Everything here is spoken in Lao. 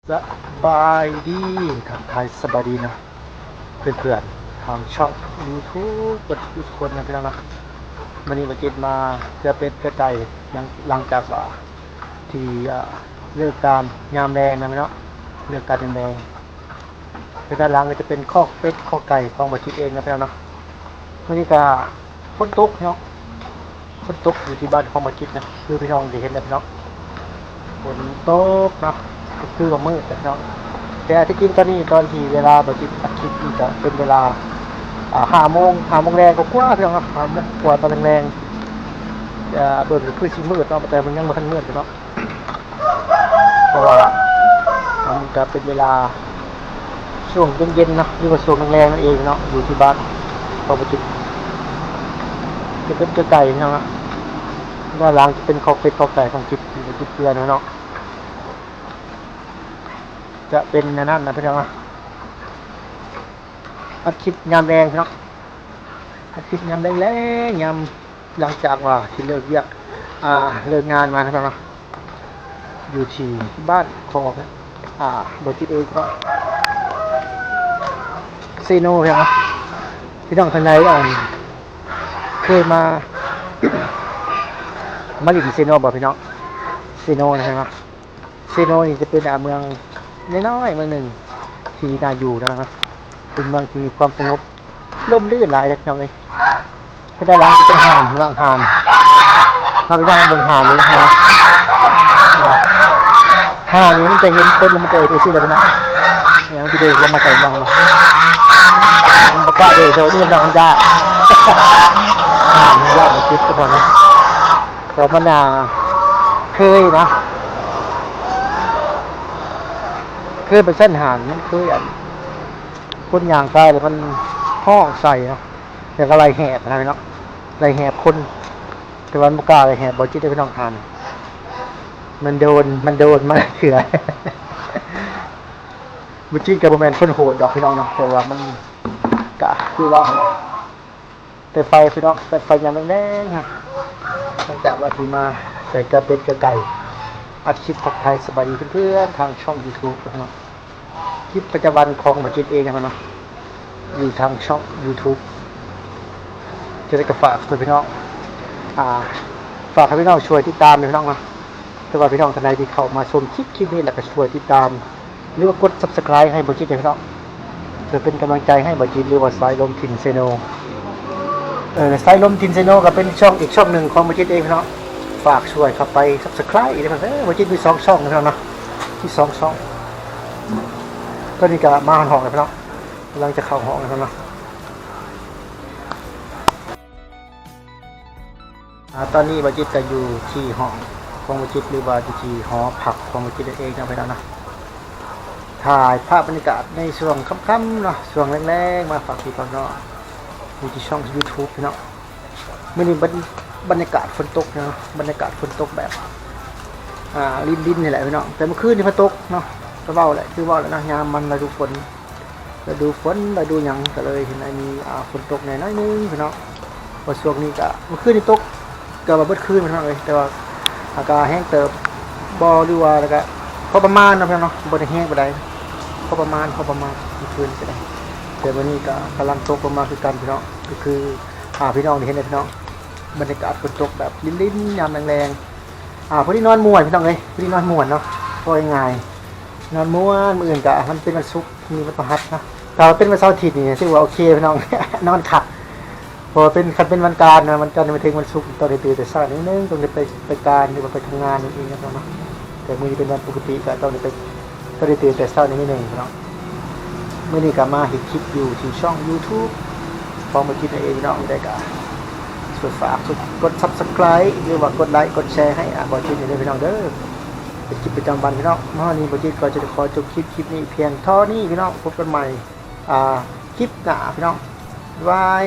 ສະບາຍດີ ທັກທາຍສະບາຍດີເນາະ ເພື່ອນໆ ທາງຊ່ອງຢູທູບເບິດທຸກຄົນນະພີ່ນ້ອງເນາະ. ມື້ນີ້ບ່າວຈິດມາເພື່ອເປັດເພື່ອໄກ່ ຫຼັງ ຫຼັງຈາກວ່າທີ່ ເອີ ເລີກການຍາມແລງນະພີ່ນ້ອງເນາະ ເລີກການຍາມແລງ. ແລະ ດ້ານຫຼັງກໍຈະເປັນຄອກເປັດຄອກໄກ່ຂອງບ່າວຈິດເອງນະພີ່ນ້ອງເນາະ. ມື້ນີ້ກໍຝົນຕົກເນາະ ຝົນຕົກຢູ່ທີ່ບ້ານຂອງບ່າວຈິດນະ ຄືພີ່ນ້ອງໄດ້ເຫັນນະພີ່ນ້ອງ ຝົນຕົກເນາະ ກໍຄືວ່າມືດນະພີ່ນ້ອງ. ແຕ່ທີ່ຈິງຕອນນີ້ ຕອນທີ່ເວລາບ່າວຈິດອັດຄລິບນີ້ ກໍເປັນເວລາ ອ່າ ຫ້າໂມງ ຫ້າໂມງແລງກວ່າໆ ພີ່ນ້ອງເນາະ ຫ້າໂມງກວ່າຕອນແລງໆ. ເບິ່ງກໍຄືຊິມືດເນາະ ແຕ່ມັນຍັງບໍ່ທັນມືດເນາະ. ເພາະວ່າມັນກະເປັນເວລາຊ່ວງເຢັນໆ ເນາະ ຫຼືວ່າຊ່ວງແລງໆ ນັ້ນເອງເນາະ ຢູ່ທີ່ບ້ານຂອງບ່າວຈິດ ຈະເປັນໄກ່ໆ ເນາະ. ດ້ານຫຼັງຈະເປັນຄອກເປັດຄອກໄກ່ຂອງຈິດ ທີ່ບ່າວຈິດເຮືອນເນາະ ຈະເປັນແນວນັ້ນນະພີ່ນ້ອງເນາະ. ອັດຄລິບຍາມແລງພີ່ນ້ອງ ອັດຄລິບຍາມແລງໆ ຍາມຫຼັງຈາກວ່າທີ່ເລີກວຽກ ອ່າ ເລີກງານມານະພີ່ນ້ອງເນາະ. ຢູ່ທີ່ບ້ານຂອງ ອ່າ ບ່າວຈິດເອງເນາະ ເຊໂນພີ່ນ້ອງເນາະ. ພີ່ນ້ອງທ່ານໃດ ອັນ ເຄີຍມາ ມາຫຼິ້ນເຊໂນບໍ່ພີ່ນ້ອງ? ເຊໂນນະພີ່ນ້ອງເນາະ ເຊໂນນີ້ຈະເປັນ ອ່າ ເມືອງນ້ອຍໆ ເມືອງໜຶ່ງທີ່ໜ້າຢູ່ນະ ເປັນເມືອງທີ່ມີຄວາມສະຫງົບ ຮົ່ມລື່ນຫຼາຍເດ້ພີ່ນ້ອງເອີຍ. ເປັນດ້ານຫຼັງຈະເປັນຮ້ານ ຮ້ານ ຮ້ານ ເຮົາໄປເບິ່ງຮ້ານນີ້ນະ. ຮ້ານນີ້ມັນຈະເຫັນຄົນ ມັນຈະເອີ ໄປຊື້ແລ້ວນະ ເອີ ມັນຊິເດີນລົງມາໃສ່ບັງ ມັນບໍ່ກ້າເດີ ເຈົ້ານີ້ມັນຢາກ ຮ້ານມັນຢາກ ມັນຕິດກ່ອນນະ. ແຕ່ມັນ ອ່າ ເຄີຍນະ ເຄີຍໄປຊັ້ນຫານ ມັນເຄີຍ ອັນ ຄົນຍ່າງກາຍແລ້ວມັນຮ້ອງໃສ່ເນາະ ແລ້ວກໍໄລ່ແຫບນະພີ່ນ້ອງ ໄລ່ແຫບຄົນ. ແຕ່ວ່າມັນບໍ່ກ້າໄລ່ແຫບບ່າວຈິດເດ້ພີ່ນ້ອງ ຫານ ມັນໂດນ ມັນໂດນມາເທື່ອ. ບ່າວຈິດກໍບໍ່ແມ່ນຄົນໂຫດດອກພີ່ນ້ອງເນາະ ແຕ່ວ່າມັນກະຄືວ່າ ແຕ່ໄຟພີ່ນ້ອງ ແຕ່ໄຟຍາມແລງໆ ຮະ ຫຼັງຈາກວ່າທີ່ມາໃສ່ກະເປັດກະໄກ່ ອັດຄລິບທັກທາຍສະບາຍດີເພື່ອນໆ ທາງຊ່ອງຢູທູບເນາະ. ຄລິບປະຈຳວັນຂອງບ່າວຈິດເອງນະເນາະ ຢູ່ທາງຊ່ອງຢູທູບ. ຈັ່ງໃດກໍຝາກເພື່ອນພີ່ນ້ອງ ອ່າ ຝາກໃຫ້ພີ່ນ້ອງຊ່ວຍຕິດຕາມເດີພີ່ນ້ອງເນາະ. ແຕ່ວ່າພີ່ນ້ອງທ່ານໃດທີ່ເຂົ້າມາຊົມຄລິບ ຄລິບນີ້ ແລ້ວກໍຊ່ວຍຕິດຕາມ ຫຼືວ່າກົດ Subscribe ໃຫ້ບ່າວຈິດເດີພີ່ນ້ອງ ເພື່ອເປັນກຳລັງໃຈໃຫ້ບ່າວຈິດ ຫຼືວ່າສາຍລົມຖິ່ນເຊໂນ. ເອີ ສາຍລົມຖິ່ນເຊໂນກໍເປັນຊ່ອງອີກຊ່ອງໜຶ່ງຂອງບ່າວຈິດເອງພີ່ນ້ອງ. ຝາກຊ່ວຍເຂົ້າໄປ Subscribe ເດີພີ່ນ້ອງເດີ. ບ່າວຈິດມີສອງຊ່ອງພີ່ນ້ອງເນາະ ມີສອງຊ່ອງ. ຕອນນີ້ກໍມາຮອດຫ້ອງແລ້ວພີ່ນ້ອງ ກຳລັງຈະເຂົ້າຫ້ອງແລ້ວພີ່ນ້ອງເນາະ. ອ່າ ຕອນນີ້ບ່າວຈິດກໍຢູ່ທີ່ຫ້ອງຂອງບ່າວຈິດ ຫຼືວ່າຢູ່ທີ່ຫໍພັກຂອງບ່າວຈິດນັ້ນເອງເນາະພີ່ນ້ອງເນາະ. ຖ່າຍພາບບັນຍາກາດໃນຊ່ວງຄ່ຳໆ ເນາະ ຊ່ວງແລງໆ ມາຝາກພີ່ຝາກນ້ອງ ຢູ່ທີ່ຊ່ອງຢູທູບພີ່ນ້ອງ. ມື້ນີ້ບັນ ບັນຍາກາດຝົນຕົກເນາະ ບັນຍາກາດຝົນຕົກແບບ ອ່າ ລິນໆ ນີ້ແຫຼະພີ່ນ້ອງ. ແຕ່ເມື່ອຄືນນີ້ພະຕົກເນາະ ກໍເວົ້າແຫຼະ ຄືເວົ້າແຫຼະເນາະ ຍາມມັນລະດູຝົນ ລະດູຝົນລະດູຫຍັງ ກໍເລີຍເຫັນໄດ້ມີ ອ່າ ຝົນຕົກແດ່ໜ້ອຍໜຶ່ງພີ່ນ້ອງ. ເພາະຊ່ວງນີ້ກະ ເມື່ອຄືນນີ້ຕົກ ເກືອບວ່າເບິດຄືນພີ່ນ້ອງເອີຍ ແຕ່ວ່າອາກາດແຮງເຕີບບໍ່ ຫຼືວ່າ ແລ້ວກະພໍປະມານເນາະພີ່ນ້ອງເນາະ ບໍ່ໄດ້ແຮງປານໃດ ພໍປະມານ ພໍປະມານ ເມື່ອຄືນນີ້ກະໄດ້. ແຕ່ມື້ນີ້ກະກຳລັງຕົກລົງມາຄືກັນພີ່ນ້ອງ. ກໍຄື ອ່າ ພີ່ນ້ອງໄດ້ເຫັນແລ້ວພີ່ນ້ອງ ບັນຍາກາດຝົນຕົກແບບລິນໆ ຍາມແລງໆ. ອ່າ ພໍດີນອນມ່ວນພີ່ນ້ອງເອີຍ ພໍດີນອນມ່ວນເນາະ ເວົ້າງ່າຍໆ ນອນມ່ວນ. ມື້ອື່ນກະ ມັນເປັນວັນສຸກ ມີວັນພະຫັດເນາະ. ຖ້າວ່າເປັນວັນເສົາອາທິດນີ້ ຖືວ່າໂອເຄພີ່ນ້ອງ ນອນຄັກ. ເພາະວ່າເປັນ ຄັນເປັນວັນການນະ ວັນຈັນມາເຖິງວັນສຸກ ຕ້ອງໄດ້ຕື່ນແຕ່ເຊົ້າໜ້ອຍໜຶ່ງ ຕ້ອງໄດ້ໄປ ໄປການ ຫຼືວ່າໄປທຳງານນັ້ນເອງເນາະ. ແຕ່ມື້ນີ້ເປັນວັນປົກກະຕິ ກໍຕ້ອງໄດ້ໄປ ກໍໄດ້ຕື່ນແຕ່ເຊົ້າໜ້ອຍໜຶ່ງເນາະ. ມື້ນີ້ກໍມາເຮັດຄລິບຢູ່ທີ່ຊ່ອງຢູທູບຂອງບ່າວຈິດນັ້ນເອງເນາະ. ໄດ້ກໍຊ່ວຍຝາກກົດ Subscribe ຫຼືວ່າກົດໄລກົດແຊໃຫ້ ອ່າ ບ່າວຈິດເດີພີ່ນ້ອງເດີ. ເປັນຄລິບປະຈຳວັນພີ່ນ້ອງ. ມາຮອດນີ້ບ່າວຈິດກໍຈະໄດ້ຂໍຈົບຄລິບ ຄລິບນີ້ພຽງເທົ່ານີ້ພີ່ນ້ອງ. ພົບກັນໃໝ່ ອ່າ ຄລິບໜ້າພີ່ນ້ອງ. ບາຍບາຍ.